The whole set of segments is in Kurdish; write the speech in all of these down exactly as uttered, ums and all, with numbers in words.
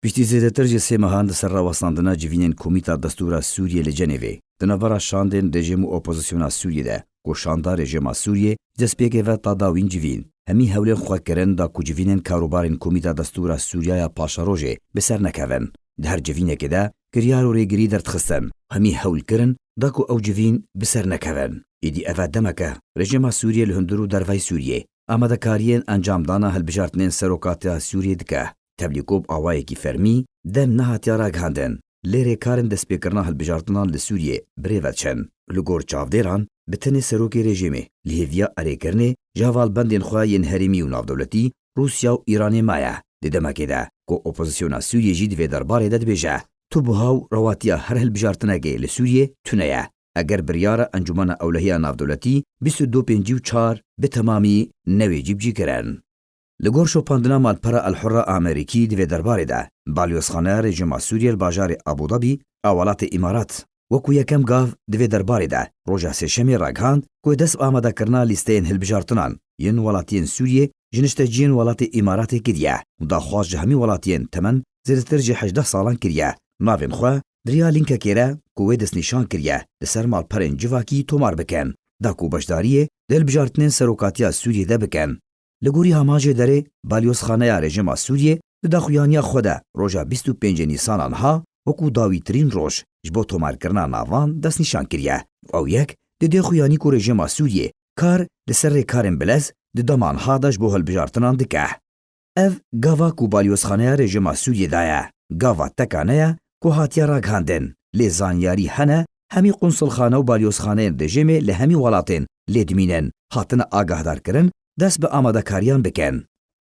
Piştî zêdetir ji sê mehan di ser rawestandina civînên Komîta Destûra Sûriyê li Cenêvê, di navbera şandên rejîm û opozisyona Sûriyê de, ku şanda rejîma Sûriyê ji destpêkê ve ta dawîn civîn, hemî hewlên xwe kirin da ku civînên karûbarên Komîta Destûra Sûriya ya Paşerojê bi ser nekevin. Di her civînekê de kiryar û rêgirî derdixistin. Hemî hewl kirin da ku ew civîn bi ser nekevin. Êdî ev e demeke rejîma Sûriyê li hundir û dervey Sûriyê amadekariyên encamdana hilbijartinên serokatiya Sûriyê dike. Tevlî ku bi awayekî fermî dem nehatiye ragihandin, lê rêkarên destpêkirina hilbijartinan li Sûriyê bi rê ve diçin. Li gor çavdêran, bi tenê serokê rejîmê li hêviya erêkirinê ji hevalbendên xwe yên herêmî û navdewletî, Rûsya û Îranê maye. Di demekê de ku opozisyona Sûriyê jî di vê derbarê de dibêje, tu buha û rewatiya her hilbijartinekê li Sûriyê tune ye. Eger biryara Encûmena Ewlehiya Navdewletî bîst û du pêncî û çar bi temamî newê cîbicîkirin. Li gor şopandina malpera El Hurra Amerîkî di vê derbarê de, balyozxaneya rejîma Sûriyê li bajarê Abu Dhabi a welatê Îmarat, wekû yekem gav di vê derbarê de roja Sêşemê ragihand ku dest bi amadekirina lîsteyên hilbijartinan yên welatiyên Sûriyê ji nişteciyên welatê Îmaratê kiriye û daxwaz ji hemî welatiyên temen zêdetir ji hejdeh salan kiriye, navên xwe di riya lînkekê re ku wê destnîşan kiriye li ser malperên civakî tomar bikin, da ku beşdariyê di hilbijartinên serokatiya Sûriyê de bikin. Li gorî amajê derê, balyozxaneya rejîma Sûriyê di daxuyaniya xwe de roja bîst û pêncê Nîsana niha wekû dawîtirîn roj ji bo tomarkirina navan destnîşan kiriye û ew yek dide xuyanî ku rejîma Sûriyê kar li ser rêkarên bilez di dema niha de ji bo hilbijartinan dike. Ev gava ku balyozxaneya rejîma Sûriyê daye, gava tekane ye ku hatiye ragihandin, lê zanyarî hene, hemî qunsulxane û balyozxaneyên rejîmê li hemî welatên lê dimînin, hatine agahdarkirin dest bi amadekariyan bikin.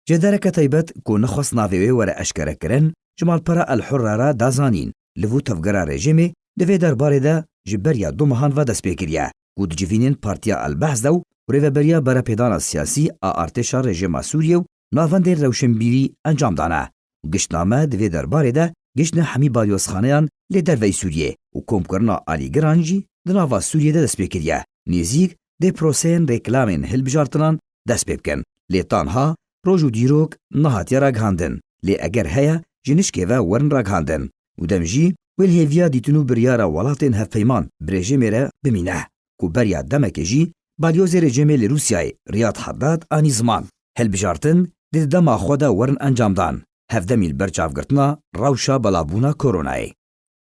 Ji dereke taybet ku nexwest navê wê were eşkerekirin, ji malpera El Hurra re da zanîn, li vû tevgera rejîmê di vê derbarê de ji beriya du mehan ve dest pê kiriye, ku dicivînên Partiya El Behs de û rêveberiya berepêdana siyasî a artêşa rejîma Sûriyê û navendên rewşenbîrî encam dane. Giştname di vê derbarê de giştine hemî balyozxaneyan lê derveyî Sûriyê û komkirina alîgiran jî di nava Sûriyê de dest pê kiriye. Nêzîk dê proseyên rêklamên hilbijartinan dest pê bikin. Lê tanha roj û dîrok nehatiye ragihandin. Lê eger heye, ji nişkê ve werin ragihandin. Û dem jî wê li hêviya dîtin û biryara welatên hevpeyman bi rejîmê re bimîne. Ku beriya demekê jî balyozê rejîmê li Rûsyayê Riyad Haddad anî ziman. Hilbijartin dê di dema xwe de werin encamdan, hevdemî li ber çavgirtina rewşa belavbûna koronayê.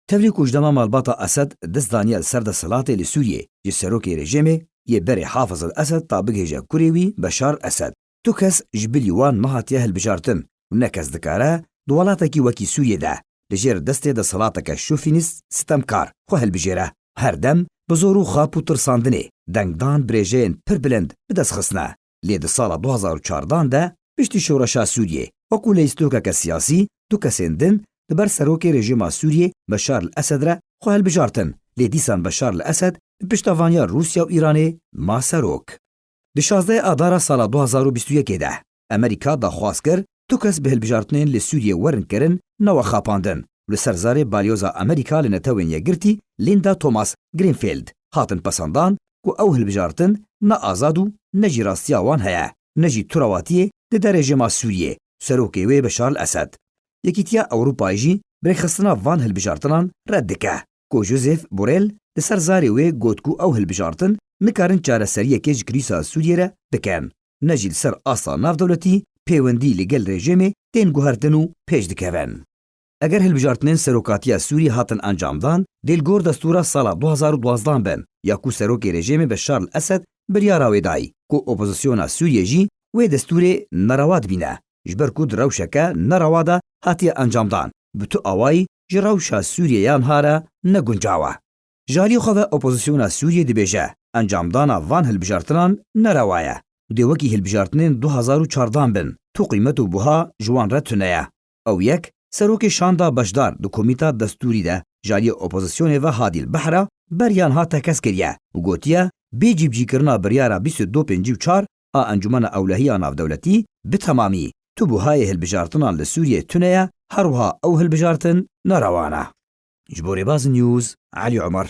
Tevlî ku ji dema malbata Esed dest daniye li ser desthilatê li Sûriyê ji serokê rejîmê yê berê Hafiz el Esed ta bigihêje kurê wî Beşar el Esed, tu kes ji bilî wan nehatiye hilbijartin û ne kes dikare di welatekî wekî Sûriyê de li jêr destê desthilateke şofînîst sitemkar xwe hilbijêre. Her dem bi zor û xap û tirsandinê dengdan bi rêjeyên pir bilind bi dest xistine. Lê di sala du hazar û çardan de piştî şoreşa Sûriyê, wekû leyîstokeke siyasî, du kesên din li ber serokê rejîma Sûriyê Beşar el Esed re xwe hilbijartin. Lê dîsan Beşar el Esed bi piştevaniya Rûsya û Îranê ma serok. Di şazdehê Adara sala du hazar û bîst û yekê de Amerîka daxwaz kir du kes bi hilbijartinên li Sûriyê werin kirin newe xapandin û li ser zarê balyoza Amerîka li Netewên Yekgirtî Linda Thomas Greenfield hatin pesandan ku ew hilbijartin ne azad û ne jî rastiya wan heye, ne jî tu rewatiyê dide rejîma Sûriyê û serokê wê Beşar el Esed. Yekîtiya Ewropayê jî bi rêxistina van hilbijartinan red dike, ku Josep Borrell li ser zarê wê got ku ew hilbijartin nikarin çareseriyekê ji krîsa Sûriyê re bikin, ne jî li ser asta navdewletî pêwendî li gel rejîmê tên guhertin û pêş dikevin. Eger hilbijartinên serokatiya Sûriyê hatin encamdan, dê li gor destûra sala du hazar û duwazdeh bin, ya ku serokê rejîmê Beşar el Esed biryara wê dayî, ku opozisyona Sûriyê jî wê destûrê nerewa dibîne, ji ber ku di rewşeke nerewa de hatiye encamdan, bi tu awayî ji rewşa Sûriyê ya niha re ne guncaw e. Ji alî xwe ve opozisyona Sûriyê dibêje, encamdana van hilbijartinan nerewa ye û dê wekî hilbijartinên du hazar û çardan bin, tu qîmet û buha ji wan re tune ye. Ew yek, serokê şanda beşdar di komîta destûrî de ji aliyê opozisyonê ve Hadî el Behra beriya niha tekez kiriye û gotiye, bê cîbicîkirina biryara bîst û du pêncî û çar a Encûmena Ewlehiya Navdewletî bi temamî tu buhayê hilbijartinan li Sûriyê tune ye, her wiha ew hilbijartin nerewa ne. Ji bo Rêbaz News, Elî Omer.